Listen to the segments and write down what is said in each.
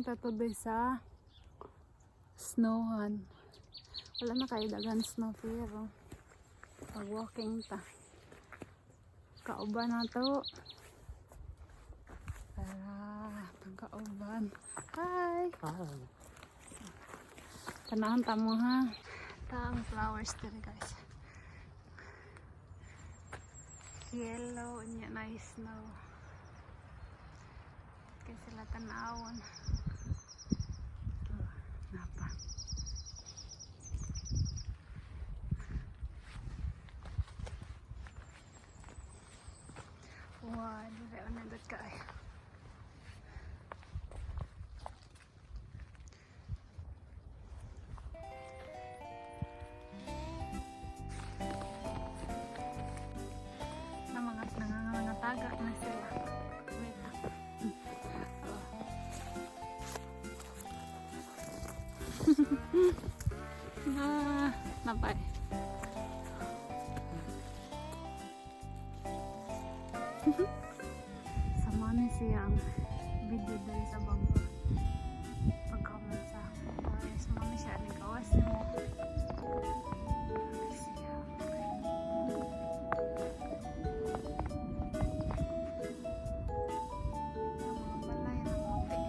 Ta today sa snowhan. Wala na kayo daghan snow pero pag walking ta. Kauban na to. Tara, itong kauban. Hi! Hi. Tanahon ta mo ha. Tang flowers diri, guys. Yellow nya na snow. Kay sila tanawon. Oh, napa. Wow, dire ang nindot kaayo. Na mga mga tagak na sila. Wait ah. Oh. Na, napay. Sa mo ni siya ang video diri sa baba. Pagkaman sa forest mo ni siya nagawas mo. Siya. Ang mga balay ng muti.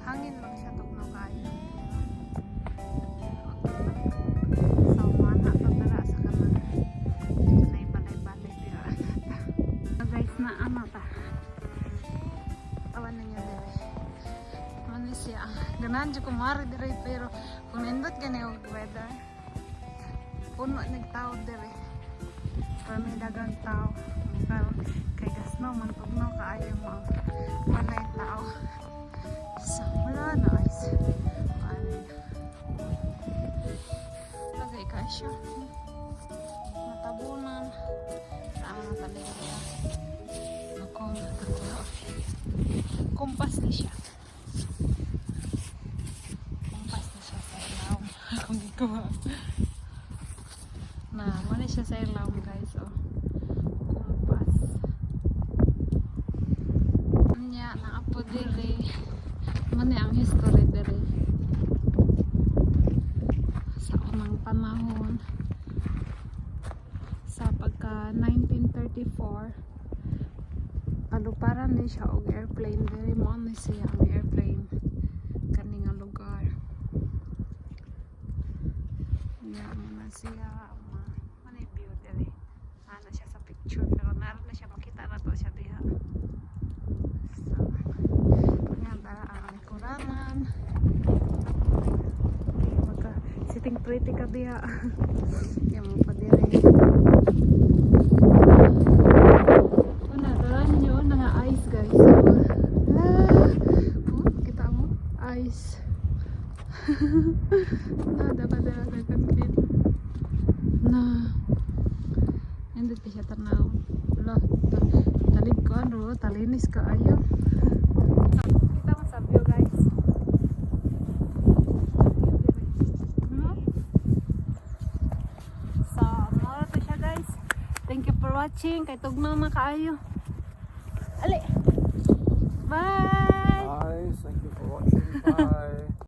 Hangin lang siya tugnaw kaayo. Okay lang. So, mana to tara sa kanang nay balay-balay dira. So, guys, na ano ta. Tawan ninyo dire. Ano siya. Ganahan jud ko mari dire pero kung nindot gani og weather, puno nagtao dire. Pero may dagang tao. Pero kay gasno man tugnaw kaayo mo walay tao. So, wala na ice. Ano yun? Lagay ka siya. Matabunan. Sa mga talig niya. Ako, natakuha. Kompas ni siya. Kompas ni siya sa ilawom. Akong gikuha. Na, muna siya sa ilawom, guys. Oh. Kompas. Nya, naapo diri. Muna ang history diri. Sa unang panahon, sa pagka 1934, paluparan ni siya og airplane diri. Mo ni siya ang airplane kani nga lugar. Nya mo na siya ma manay view diri. Ana siya sa picture pero naroon na siya, makita na to siya diha. So nga dara ang likuranan. Maka sitting pretty ka diha. Yan mo pa diri. Una, tara ninyo na nga ice, guys. La. Oh, kita mo? Ice. Na, dapat dara daghan na. Nindot pa siya tanaw. Wala, talig ko ano, talinis ka ayo. Kita mo sa view, guys. So, mao to siya, guys. Thank you for watching. Kay tugnaw na kaayo. Ali. Bye. Bye. Thank you for watching. Bye.